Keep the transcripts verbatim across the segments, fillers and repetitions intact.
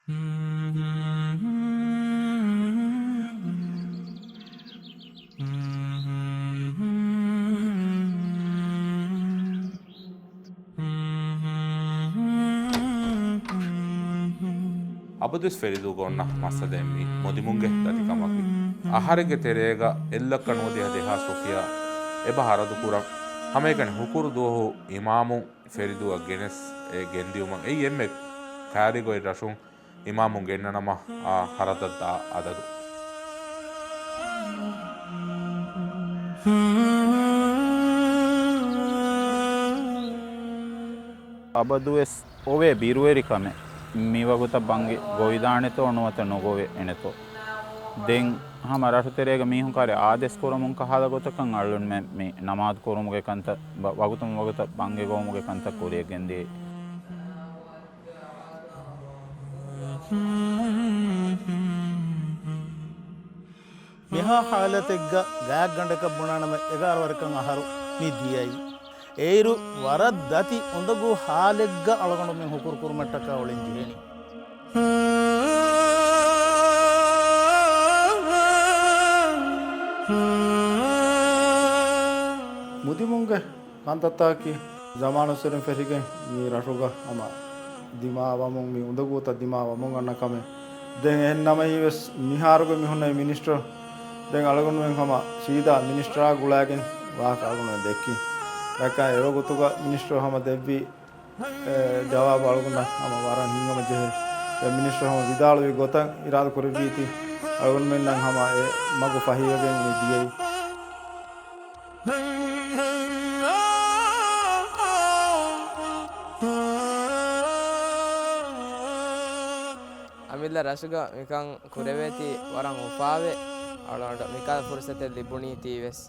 އަބަދުވެސް ފެރިދޫގަ އޮންނަ މައްސަލައެއް މީ މުދިމުންގެ ދަތިކަމަކީ. އަހަރެއްގެ ތެރޭގަ އެއްލައްކަ ނުވަދިހަ ދެހާސް ރުފިޔާ އެބަ ހަރަދު ކުރަން. ހަމައެކަނި ހުކުރު ދުވަހު އިމާމު ފެރިދޫއަށް ގެނެސް އެ ގެންދިއުމަށް އެއީ އެންމެ ކައިރިގޮތް ރަށުން އިމާމުން ގެންނަނަމަ އާ ހަރަދަށް ދާ އަދަދު. އަބަދުވެސް އޮވޭ ބިރުވެރިކަމެއް. މިވަގުތަށް ބަންގި ގޮވިދާނެތޯ ނުވަތަ ނުގޮވެ އެނެތޯ. ދެން ހަމަ ރަށުތެރޭގަ މީހުން ކާރި އާދޭސް ކުރަމުން ކަހާލަ ގޮތަކަށް އަޅުންމެން މި ނަމާދު ކުރުމުގެ ކަންތައް ބަ-، ވަގުތުން ވަގުތަށް ބަންގި ގޮވުމުގެ ކަންތައް ކުރިއަށް ގެންދިޔައީ. މިހާ ހާލަތެއްގަ ގާތްގަނޑަކަށް ބުނާނަމަ އެގާރަ ވަރަކަށް އަހަރު މި ދިޔައީ. އޭރު ވަރަށް ދަތި އުނދަގޫ ހާލެއްގަ އަޅުގަނޑުމެން ހުކުރު ކުރުމަށްޓަކާ އުޅެން ޖެހޭނީ. މުދިމުންގެ ކަންތައްތަކަކީ ޒަމާނުއްސުރެން ފެށިގެން މި ރަށުގަ ހަމަ ދިމާވަމުން، މި އުނދަގޫތައް ދިމާވަމުން އަންނަ ކަމެއް. ދެން އެހެން ނަމަވެސް މިހާރުގެ މި ހުންނަ މިނިސްޓަރު ދެން އަޅުގަނޑުމެން ހަމަ ސީދާ މިނިސްޓަރާ ގުޅާގެން ވާހަކަ އަޅުގަނޑުމެން ދެއްކިން. ދައްކާ އެވަގުތުގަ މިނިސްޓަރު ހަމަ ދެއްވި އެ، ޖަވާބު އަޅުގަނޑަށް ހަމަ ވަރަށް ހިތްހަމަޖެހޭ. އެ މިނިސްޓަރު ހަމަ ވިދާޅުވި ގޮތަށް އިރާދަ ކުރެއްވީތީ އަޅުގަނޑުމެންނަށް ހަމަ އެ މަގު ފަހިވެގެން މި ދިޔައީ. އަމިއްލަ ރަށުގަ މިކަން ކުރެވޭތީ ވަރަށް އުފާވޭ. އަޅުގަނޑަށް މިކަހަލަ ފުރުސަތެއް ލިބުނީތީވެސް.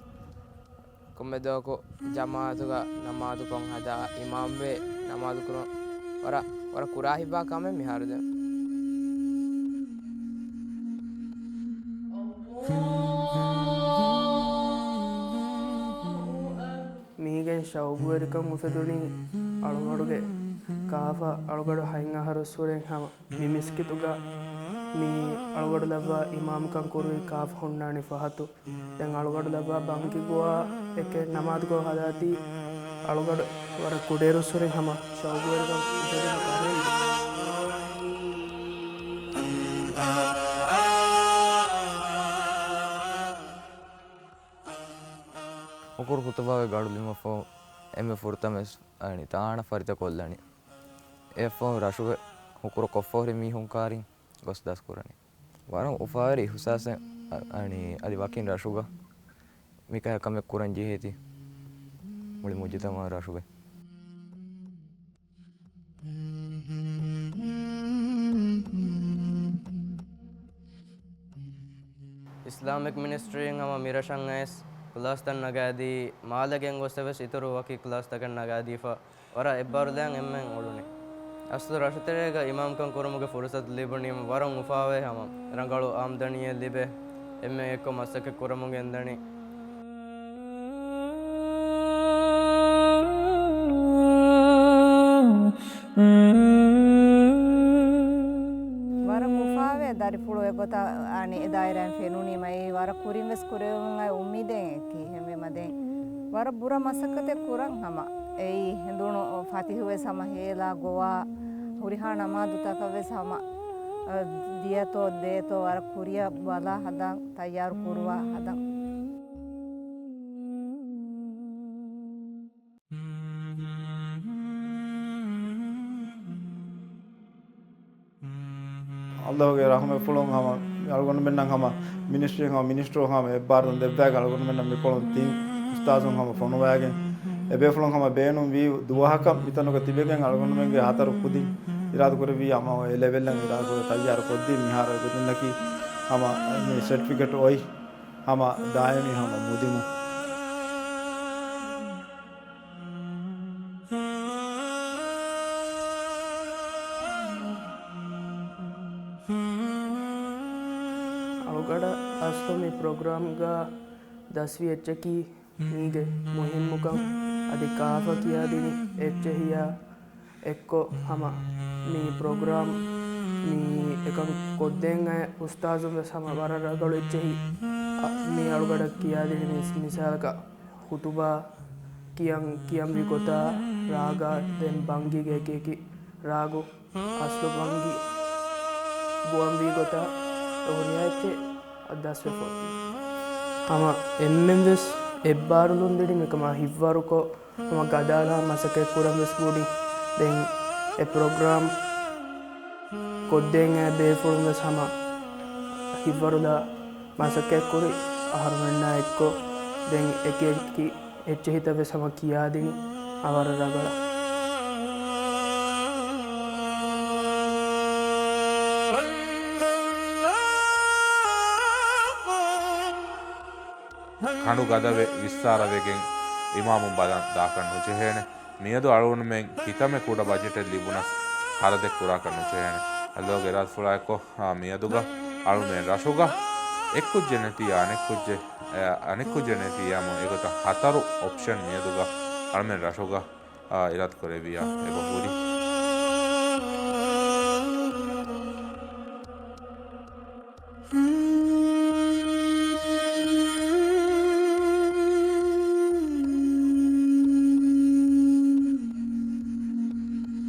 ކޮންމެ ދުވަހަކު ޖަމާއަތުގަ ނަމާދުކޮށް ހަދާ އިމާމްވެ ނަމާދުކުރުން ވަރަށް، ވަރަށް ކުރާ ހިތްވާ ކަމެއް މިހާރު ދެން. މީގެން ޝައުގުވެރިކަން އުފެދުނީ އަޅުގަޑުގެ ކާފަ އަޅުގަޑު ހަތް އަހަރުއްސުރެން ހަމަ މި މިސްކިތުގަ މި އަޅުގަޑު ލައްވާ އިމާމްކަން ކުރުވި ކާފަ ހުންނާނެ ފަހަތު. ދެން އަޅުގަޑު ލައްވާ ބަންގި ގޮވާ އެކެއް ނަމާދުގޮވަ ހަދާތީ އަޅުގަޑު ވަރަށް ކުޑައިރުއްސުރެން ހަމަ ޝައުގުވެރިކަން އުފެދުނު ކަމެއް. ހުކުރު ޚުތުބާގެ ގަޑު ލިމުންފަހު އެންމެ ފުރަތަމަވެސް އަނި ތާނަ ފަރިތަ ކޮށްލަނީ. އެއަށްފަހު ރަށުގެ ހުކުރު ކޮށްފަހުރި މީހުން ކާރިން ގޮސް ދަސްކުރަނީ. ވަރަށް އުފާވެރި އިހުސާސެއް، އަ-، އަނި އަދި ވަކިން ރަށުގަ މިކަހަލަ ކަމެއް ކުރަން ޖެހޭތީ މުޅި މުޖުތަމަޢު ރަށުގެ. އިސްލާމިކް މިނިސްޓްރީން ހަމަ މިރަށަށް އައިސް ކްލާސްތައް ނަގާދީ، މާލެ ގެންގޮސް އެވެސް އިތުރު ވަކި ކްލާސްތަކެއް ނަގާދީފަ، ވަރަށް އެއްބާރުލައިން އެންމެން އުޅުނީ. އަސްލު ރަށުތެރޭގަ އިމާމްކަން ކުރުމުގެ ފުރުސަތު ލިބުނީމަ ވަރަށް އުފާވޭ ހަމަ. ރަނގަޅު އާމްދަނީއެއް ލިބޭ. އެންމެން އެއްކޮށް މަސައްކަތް ކުރަމުން ގެންދަނީ. ވަރަށް އުފާވޭ ދަރިފުޅު އެގޮތަށް އަނެއް ދާއިރާއިން ފެނުނީމަ އެއީ ވަރަށް ކުރިން ވެސް ކުރެވެމުން އައި އުއްމީދެއް އެކީ. އެހެންވީމަ ދެން ވަރަށް ބުރަ މަސައްކަތެއް ކުރަން ހަމަ. އެއީ ހެނދުނު ފަތިހު ވެސް ހަމަ ހޭލާ ގޮވާ ހުރިހާ ނަމާދުތަކަށް ވެސް ހަމަ، އަ، ދިޔަތޯ ދޭތޯ ވަރަށް ކުރިއަށް ބަލާ ހަދަން، ތައްޔާރު ކުރުވާ ހަދަން. ﷲ ގެ ރަޙުމަތްފުޅުން ހަމަ އަޅުގަނޑުމެންނަށް ހަމަ މިނިސްޓްރީން ހަމަ މިނިސްޓަރު ހަމަ އެއްބާރުލުން ދެއްވާގެ އަޅުގަނޑުމެންނަށް މިކޮޅުން ތިން އުސްތާޒުން ހަމަ ފޮނުވާގެން އެބޭފުޅުން ހަމަ ބޭނުން ވީ ދުވަހަކަށް މިތަނުގަ ތިބެގެން އަޅުގަނޑުމެންގެ ހަތަރު ކުދިން އިރާދަ ކުރެއްވީ ހަމަ އެ ލެވެލްއަށް އިރާދަ ކުރެ ތައްޔާރު ކޮށްދީ މިހާރު އެ ކުދިންނަކީ ހަމަ މި ސެޓްފިކެޓް އޮތް ހަމަ ދާއިމީ ހަމަ މުދިމު. އަޅުގަޑަށް އަސްލު މި ޕްރޮގްރާމްގަ ދަސްވި އެއްޗަކީ މީގެ މުހިއްމުކަން އަދި ކާފަ ކިޔާދިނި އެއްޗެހިޔާ އެއްކޮށް ހަމަ މި ޕްރޮގްރާމް މި އެކަން ކޮށްދޭން އައި އުސްތާޒުން ވެސް ހަމަ ވަރަށް ރަނގަޅު އެއްޗެހި. އަ، މި އަޅުގަޑަށް ކިޔާދިނީ މި-، މިސާލަކަށް ޚުތުބާ ކިޔަން، ކިޔަންވީ ގޮތާ ރާގާ ދެން ބަންގީގެ އެކި އެކި ރާގު އަސްލު ބަންގި ގުވަންވީ ގޮތާ އެ ހުރިހާ އެއްޗެއް އަ، ދަސްވެފަ އޮތީ. ހަމަ އެންމެން ވެސް އެއްބާރުލުން ދިނީ މިކަމާ ހިތްވަރުކޮށް، ހަމަ ގަދައަޅާ މަސައްކަތް ކުރަން ވެސް ބުނި. ދެން އެ ޕްރޮގްރާމް ކޮށްދޭން އައި ބޭފުޅުން ވެސް ހަމަ ހިތްވަރުލާ މަސައްކަތް ކުރި އަހަރުމެންނާ އެއްކޮށް، ދެން އެކި އެކި އެއްޗެހިތައް ވެސް ހަމަ ކިޔާދިނީ އަ، ވަރަށް ރަނގަޅަށް. ކަނޑު ގަދަވެ ވިއްސާރަވެގެން އިމާމުން ބަލަން ދާކަށް ނުޖެހޭނެ. މިއަދު އަޅުގަނޑުމެން ކިތަންމެ ކުޑަ ބަޖެޓެއް ލިބުނަސް ޚަރަދެއް ކުރާކަށް ނުޖެހޭނެ. އައްލާހުގެ އިރާދަފުޅާއެކު، އާ، މިއަދުގަ އަޅުމެން ރަށުގަ އެއްކުއްޖެއް ނެތި އަނެއްކުއްޖެއް، އެ، އަނެއްކުއްޖެއް ނެތި އަމު އެގޮތަށް ހަތަރު އޮޕްޝަން މިއަދުގަ އަޅުމެން ރަށުގަ، އާ، އިރާދަ ކުރެއްވިޔާ އެބަ ހުރި.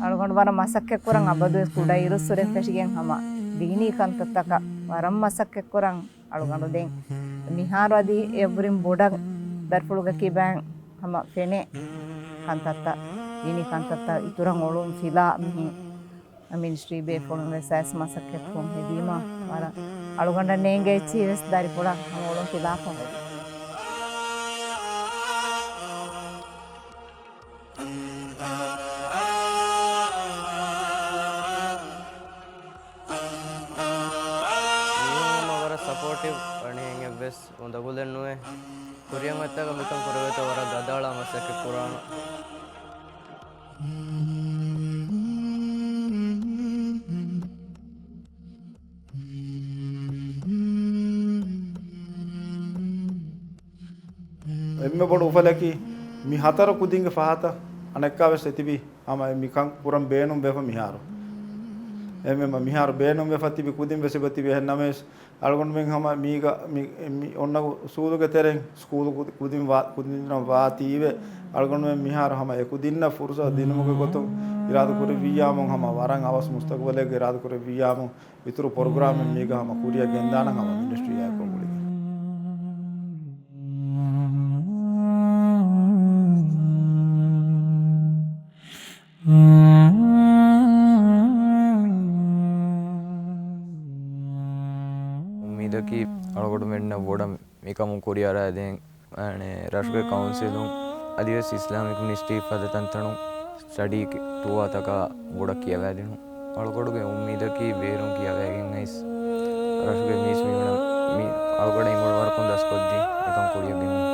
އަޅުގަނޑު ވަރަށް މަސައްކަތް ކުރަން އަބަދުވެސް ކުޑަ އިރުއްސުރެ ފެށިގެން ހަމަ ދީނީ ކަންތައްތަކަށް ވަރަށް މަސައްކަތް ކުރަން އަޅުގަނޑު ދެން މިހާރު އަދި އެއަށްވުރެން ބޮޑަށް ދަރިފުޅުގެ ކިބައިން ހަމަ ފެނޭ ކަންތައްތައް، ދީނީ ކަންތައްތައް އިތުރަށް އޮޅުން ފިލާ މިހިން މިނިސްޓްރީ ބޭފުޅުން ވެސް އައިސް މަސައްކަތްކުރުން ހެދީމަ ވަރަށް އަޅުގަނޑަށް ނޭނގޭ އެއްޗިހި ވެސް ދަރިފުޅަށް ހަމަ އޮޅުން ފިލާފަ ހުރި. މީހުން ހަމަ ވަރަށް ސަޕޯޓިވް، އަނެއް އެއްވެސް އުނދަގުލެއް ނުވޭ. ކުރިއަށް އޮތްތާގަ މިކަން ކުރެވޭތޯ ވަރަށް ގަދައަޅާ މަސައްކަތް ކުރާނަ. އެންމެ ބޮޑު އުފަލަކީ، މި ހަތަރު ކުދިންގެ ފަހަތަށް އަނެއްކާވެސް އެތިބި ހަމަ މިކަން ކުރަން ބޭނުން ވެފަ މިހާރު. އެންމެ މިހާރު ބޭނުން ވެފަ ތިބި ކުދިން ވެސް އެބަ ތިބި. އެހެން ނަމަވެސް، އަޅުގަނޑުމެން ހަމަ މީގަ، މި، މި އޮންނަ ސޫލުގެ ތެރެއިން ސްކޫލު ކުދި، ކުދިން ވާ، ކުދިން ވާތީވެ، އަޅުގަނޑުމެން މިހާރު ހަމަ އެކުދިންނަށް ފުރުސަތު ދިނުމުގެ ގޮތުން އިރާދަ ކުރެއްވިއްޔާމު، ހަމަ ވަރަށް އަވަސް މުސްތަގުބަލެއްގެ އިރާދަ ކުރެއްވިއްޔާމު، އިތުރު ޕްރޮގްރާމެއް މީގަ ހަމަ ކުރިއަށް ގެންދާނަން ހަމަ މިނިސްޓްރީއާއެކު ގުޅިގެން. އުއްމީދަކީ އަޅުގަނޑުމެންނަށް ބޮޑަށް މިކަމުން ކުރިއަރާދޭން، އަނެއް ރަށުގެ ކައުންސިލުން އަދިވެސް އިސްލާމިކް މިނިސްޓްރީ ފަދަ ތަންތަނުން ސްޓަޑީ ޓޫއާތަކާ ބޮޑަށް ކިޔަވާދިނުން. އަޅުގަޑުގެ އުއްމީދަކީ ބޭރުން ކިޔަވައިގެން އައިސް ރަށުގެ މީސް މީހުނަށް މި އަޅުގަޑަށް އިންވޮލްވް ވަރަކުން ދަސްކޮށްދީ އެކަން ކުރިއަށް ގެންނަން.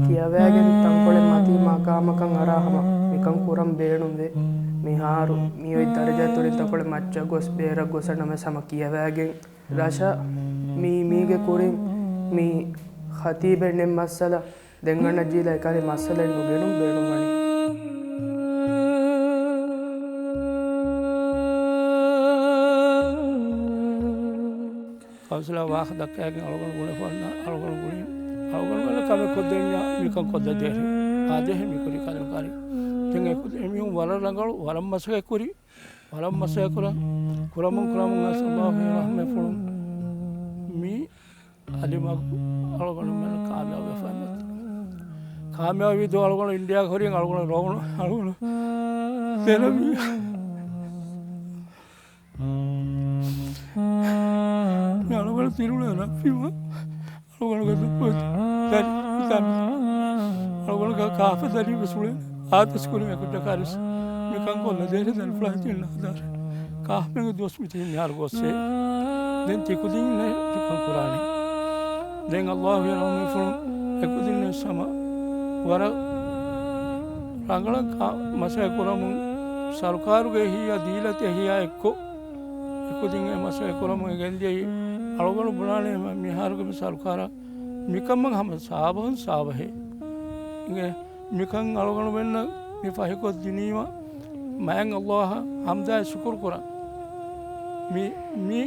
ކިޔަވައިގެން ތަންކޮޅެއް މަތީ މަގާމަކަށް އަރާ ހަމަ މިކަން ކުރަން ބޭނުންވޭ. މިހާރު މިއޮތް ދަރަޖައަށް ތުރިން ތަންކޮޅެއް މައްޗަށް ގޮސް ބޭރަށް ގޮސް ނަމަވެސް ހަމަ ކިޔަވައިގެން ރަށަށް މީ، މީގެ ކުރިން މި ޚަތީބެއް ނެތް މައްސަލަ ދެން އަންނަ ޖީލަށް އެކަހަލަ މައްސަލައެއް ނުގެނުން ބޭނުންވަނީ. ކައުންސިލާ ވާހަކަ ދައްކައިގެން އަޅުގަނޑު ބުނެފަ އަންނަ އަޅުގަނޑު ބުނި، އަޅުގަނޑު ވަރަށް ކަމެއް ކޮށްދެންޏާ މިކަން ކޮށްދެދޭހެ. އާދޭހެ މިކުރި ކަލަން ކާރި. ދެން އެކު އެމީހުން ވަރަށް ރަނގަޅު، ވަރަށް މަސައްކަތް ކުރި، ވަރަށް މަސައްކަތް ކުރަން، ކުރަމުން ކުރަމުން އަސް އައްލާހު ރަޙްމަތްފުޅުން މި އަލިމަގު އަޅުގަނޑުމެން ކާމިޔާބުވެފަ އެންމެ. ކާމިޔާބީ ދޯ އަޅުގަނޑު އިންޑިޔާގެ ހުރިން އަޅުގަނޑު ރޯގަނޑު އަޅުގަނޑު ދެރަވި. މި އަޅުގަނޑު ތިރުޅަ ރައްފިވަ. އަޅުގަނޑުގެ ދުއްވަ ދަރި ހިތާމި. އަޅުގަނޑުގެ ކާފަ ދަރި ވެސް އުޅެ. އާދަސް ކުރި އެކުއްޖަކާރިސް މިކަން ކޮށްލަ ދޭރެ ދަރިފުޅާ ތިން ނަހަދާރެ. ކާފަގެ ދުވަސް މިތި މިހާރު ގޮއްސޭ. ދެން ތިކުދިންނެ މިކަން ކުރާނެ. ދެން އައްލާހު ރަޙްމަތްފުޅުން އެކުދިންނެ ސަމަ ވަރަށް ރަނގަޅަށް ކާ، މަސައްކަތް ކުރަމުން ސަރުކާރުގެ އެހީއާ ދީލަތި އެހީއާ އެއްކޮށް ކުދިން އެ މަސައްކަތް ކުރަމުން ގެންދިޔައީ. އަޅުގަނޑު ބުނާނެ މިހާރުގެ މި ސަރުކާރަށް މިކަމަށް ހަމަ ސާބަހުން ސާބަހެއް އިނގޭ. މިކަން އަޅުގަނޑުމެންނަށް މި ފަހިކޮށްދިނީމަ، މައިން ﷲ އަށް ހަމްދާއި ޝުކުރު ކުރަން. މި، މި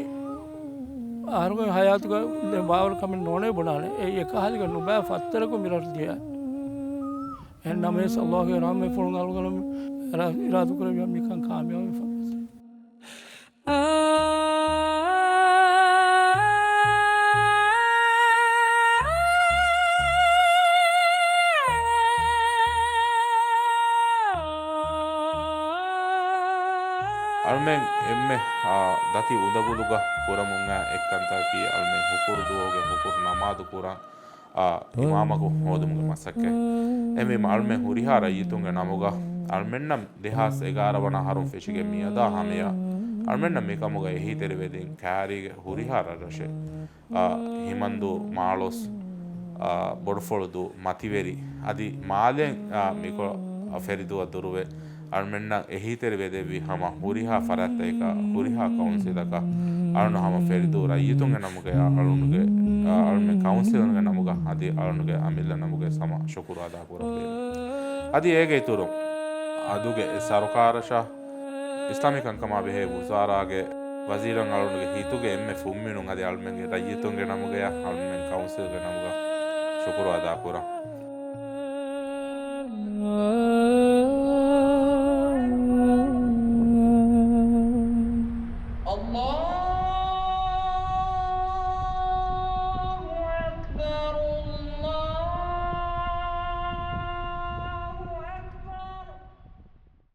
އަހަރުގެ ހަޔާތުގަ ދެން ބާވަރު ކަމެއް ނޯނޭ ބުނާނެ. އެ އެކަހަލަގަ ނުބައި ފައްތަރަކު މި ރަށު ދިޔަ. އެހެން ނަމަވެސް ﷲ ގެ ރަޙްމަތްފުޅުން އަޅުގަނޑު އިރާ-، އިރާދަކުރެއްވިޔާ މިކަން ކާމިޔާބުވެފަ. އަޅުމެން އެންމެ، އާ، ދަތި އުނދަގުލުގަ ކުރަމުން އާ އެއްކަންތަކަކީ އަޅުމެން ހުކުރު ދުވަހުގެ ހުކުރު ނަމާދު ކުރަން، އާ، އިމާމަކު ހޯދުމުގެ މަސައްކަތް. އެހެންވީމަ އަޅުމެން ހުރިހާ ރައްޔިތުންގެ ނަމުގަ އަޅުމެންނަށް ދެހާސް އެގާރަ ވަނަ އަހަރުން ފެށިގެން މިއަދާ ހަމަޔަށް އަޅުމެންނަށް މިކަމުގަ އެހީތެރިވެދިން ކައިރީގެ ހުރިހާ ރަށްރަށެއް، އާ، ހިމަންދޫ، މާޅޮސް، އާ، ބޮޑުފޮޅުދޫ، މަތިވެރި އަދި މާލެ، އާ، މިކޮޅަށް ފެރިދޫއަށް ދުރުވެ، އަޅުމެންނަށް އެހީތެރިވެދެއްވި ހަމަ ހުރިހާ ފަރާތްތަކަކަށް، ހުރިހާ ކައުންސިލަކަށް އަޅުން ހަމަ ފެރިދޫ ރައްޔިތުންގެ ނަމުގައި އަޅުންގެ، އަޅުމެން ކައުންސިލުންގެ ނަމުގަ އަދި އަޅުންގެ އަމިއްލަ ނަމުގައި ހަމަ ޝުކުރު އަދާ ކުރަންވީ. އަދި އޭގެ އިތުރުން އަދުގެ ސަރުކާރަށާ އިސްލާމީ ކަންކަމާ ބެހޭ ވުޒާރާގެ ވަޒީރުން އަޅުންގެ ހިތުގެ އެންމެ ފުންމިނުން އަދި އަޅުމެންގެ ރައްޔިތުންގެ ނަމުގަޔާ އަޅުމެން ކައުންސިލްގެ ނަމުގަ ޝުކުރު އަދާކުރަން.